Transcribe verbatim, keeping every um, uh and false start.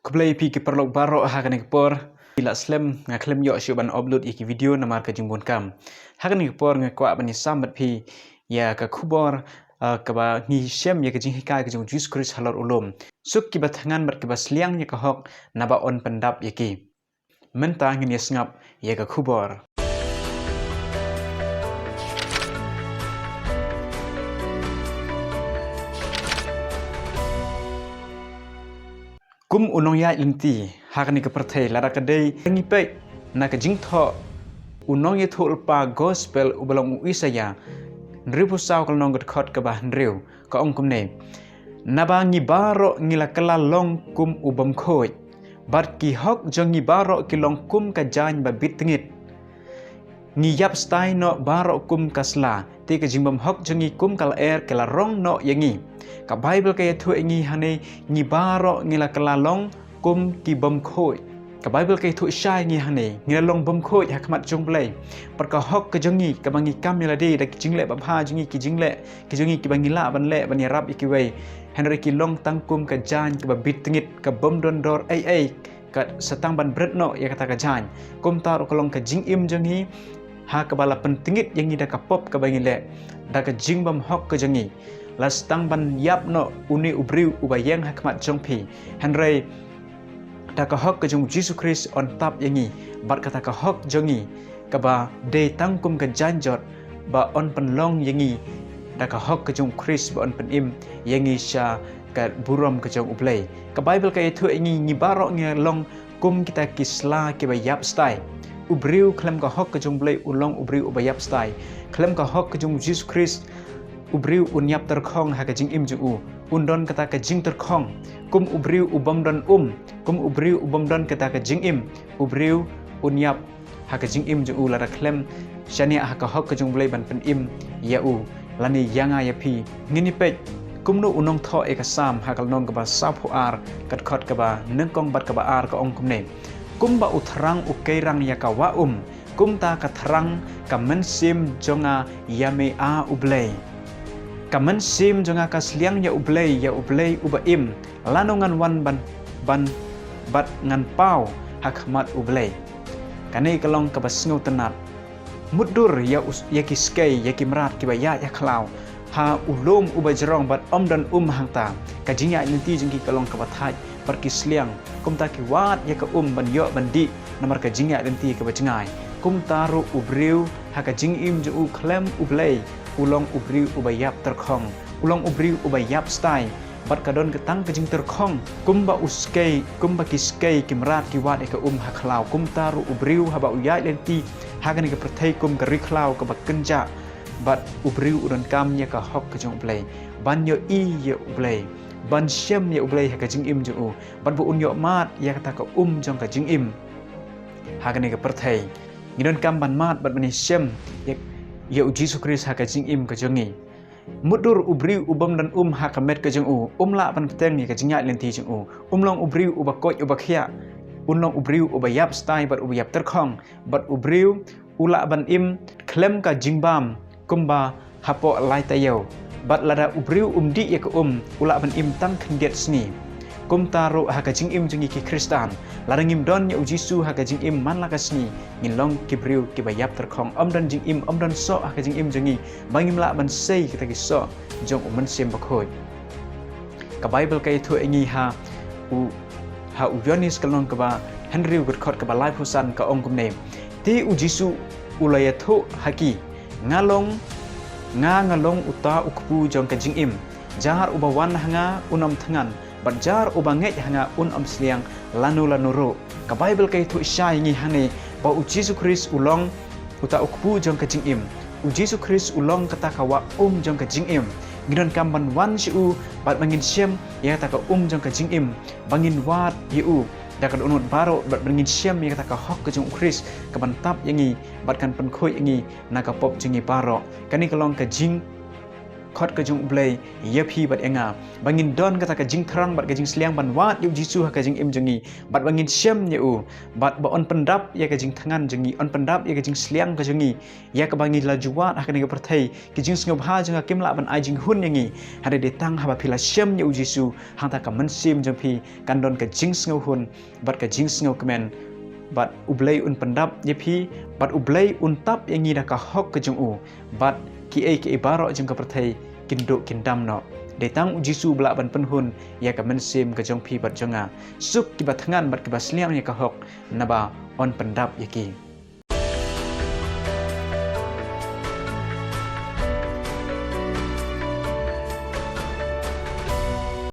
Khublei phi ki paralok baroh ha kane ka por. Phi lah slem, nga khlem ïoh shuh ban upload ïa ki video namar ka jingbun kam. Ha kane ka por nga kwah ban ïasam bad phi ïa ka khubor, ah, kaba ngi shem ïa ka jinghikai ka jong u Jisu Khrist halor u lum. Suk kiba thngan bad kiba sliang ïa ka hok naba yn pyndap ïa ki. Mynta ngin ïa sngap ïa ka khubor. Kum u nongïaid lynti ha kane ka pyrthei, lada ka dei ngi peit na ka jingthoh u nongïathuhlypa gospel uba long u Isaïah, hynriewphew saw ka lynnong ka dkhot kaba hynriew, ka ong kumne: Naba ngi baroh ngi la kylla long kum u bymkhuid, bad ki hok jong ngi baroh ki long kum ka jaiñ ba bit tngit. Ngi ïap stai noh baroh kum ka sla, te ka jingbymhok jong ngi kum ka lyer ka la rong noh ïa ngi. Ka Baibl ka ïathuh ïa ngi hangne, ngi baroh ngi la kylla long kum ki bymkhuid. Ka Baibl ka ïathuh shai ïa ngi hangne, ngi la long bymkhuid ha khmat jong U Blei. Bad ka hok ka jong ngi kaba ngi kam ïa lade da ki jingleh babha jong ngi, ki jingleh ki jong ngi kiba ngi lah ban leh ban ïarap ïa kiwei, hynrei ki long tang kum ka jaiñ kaba bit tngit, ka bym don dor ei ei, ka sa tang ban bret noh ïa kata ka jaiñ. Kumta ruh ka long ka jingim jong ngi, ha kaba la pyntngit ïa ngi da ka pop kaba ngi leh, da ka jingbymhok ka jong ngi. La sa tang ban ïap noh une u briew uba ïeng ha khmat jong phi, hynrei da ka hok ka jong u Jisu Khrist yn tap ïa ngi, bad kata ka hok jong ngi kaba dei tang kum ka jaiñ jot ba yn pynlong ïa ngi da ka hok ka jong u Khrist ba yn pynim ïa ngi sha ka burom ka jong U Blei. Ka Baibl ka ïathuh ïa ngi, ngi baroh ngi long kum kita ki sla kiba ïap stai. U briew khlem ka hok ka jong U Blei u long u briew uba ïap stai. Khlem ka hok ka jong u Jisu Khrist, u briew un ïap tyrkhong ha ka jingim jong u. Un don kata ka jingtyrkhong. Kum u briew u bym don um, kum u briew u bym don kata ka jingim, u briew un ïap ha ka jingim jong u lada khlem shaniah ha ka hok ka jong U Blei ban pynim ïa u lane ïa nga ïa phi. Ngin ïa peit kumno u nongthoh ïa ka Salm ha ka lynnong kaba sawphew ar, ka dkhot kaba nyngkong bad kaba ar, ka ong kumne: Kumba u thrang u keirang ïa ka wah um, kumta ka thrang ka mynsiem jong nga ïa me, A U Blei. Ka mynsiem jong nga ka sliang ïa U Blei, ïa U Blei uba im. Lano ngan wan ban, ban, bad ngan paw ha khmat U Blei? Kane ka long kaba sngewtynnat. Mutdur ïa u, ïa ki skei, ïa ki mrad kiba ïaid ïa khlaw ha u lum uba jrong bad ym don um hangta. Ka jingïaid lynti jong ki ka long kaba thait bad ki sliang, kumta ki wad ïa ka um ban ïoh ban dih namar ka jingïaid lynti kaba jngai. Kumta ruh u briew ha ka jingim jong u khlem U Blei u long u briew uba ïap tyrkhong, u long u briew uba ïap stai. Bad ka don ka tang ka jingtyrkhong, kumba u skei, kumba ki skei ki mrad ki wad ïa ka um ha khlaw, kumta ruh u briew haba u ïaid lynti ha kane ka pyrthei kum ka ri khlaw kaba kynjah. Bad u briew u donkam ïa ka hok ka jong U Blei, ban ïohi ïa U Blei, ban shem ïa U Blei ha ka jingim jong u, bad ba un ïoh mad ïa kata ka um jong ka jingim ha kane ka pyrthei. Ngi donkam ban mad bad ban ïashem ïa, ïa u Jisu Khrist ha ka jingim ka jong ngi. Mutdur u briew u bym don um ha ka met ka jong u, um lah ban bteng ïa ka jingïaid lynti jong u. Um long u briew uba koit uba khiah. Un long u briew uba ïap stai bad uba ïap tyrkhong. Bad u briew u lah ban im khlem ka jingbam kumba hapoh lai taïew. Bad lada u briew um dih ïa ka um, u lah ban im tang khyndiat sngi. Kumta ruh ha ka jingim jong ngi ki Khristan, lada ngim don ïa u Jisu ha ka jingim man la ka sngi, ngin long ki briew kiba ïap tyrkhong, ym don jingim, ym don soh ha ka jingim jong ngi, ba ngim lah ban sei kata ki soh jong u Mynsiem Bakhuid. Ka Baibl ka ïathuh ïa ngi ha u, ha u Ïoannis ka lynnong kaba hynriew ka dkhot kaba laiphew san, ka ong kumne: Te u Jisu u la ïathuh ha ki: Nga long, nga, nga long uta u kpu jong ka jingim. Jar uba wan ha nga un ym thngan, bad jar uba ngeit ha nga un ym sliang lano lano ruh. Ka Baibl ka ïathuh shai ïa ngi hangne ba u Jisu Khrist u long uta u kpu jong ka jingim. U Jisu Khrist u long kata ka wah um jong ka jingim. Ngi donkam ban wan sha u bad ba ngin shem ïa kata ka um jong ka jingim, ba ngin wad ïa u da ka dohnud baroh, bad ba ngin shem ïa kata ka hok ka jong u Khrist kaban tap ïa ngi bad kan pynkhuid ïa ngi na ka pop jong ngi baroh. Kane ka long ka jing, khot ka jong U Blei ïa phi bad ïa nga, ba ngin don kata ka jingthrang bad ka jingsliang ban wad ïa U Jisu ha ka jingim jong ngi, bad ba ngin shem ïa u, bad ba un pyndap ïa ka jingthngan jong ngi, un pyndap ïa ka jingsliang ka jong ngi, ïa kaba ngi la ju wad ha kane ka pyrthei. Ki jingsngewbha jong nga kim lah ban ai jinghun ïa ngi, hynrei dei tang haba phi la shem ïa U Jisu, hangta ka mynsiem jong phi kan don ka jingsngewhun bad ka jingsngewkmen, bad U Blei un pyndap ïa phi, bad U Blei un tap ïa ngi da ka hok ka jong u, bad kiei kiei baroh jong ka pyrthei kin duh kin dam noh. Dei tang U Jisu ba lah ban pynhun ïa ka mynsiem ka jong phi bad jong nga. Suk kiba thngan bad kiba sliang ïa ka hok, naba un pyndap ïa ki.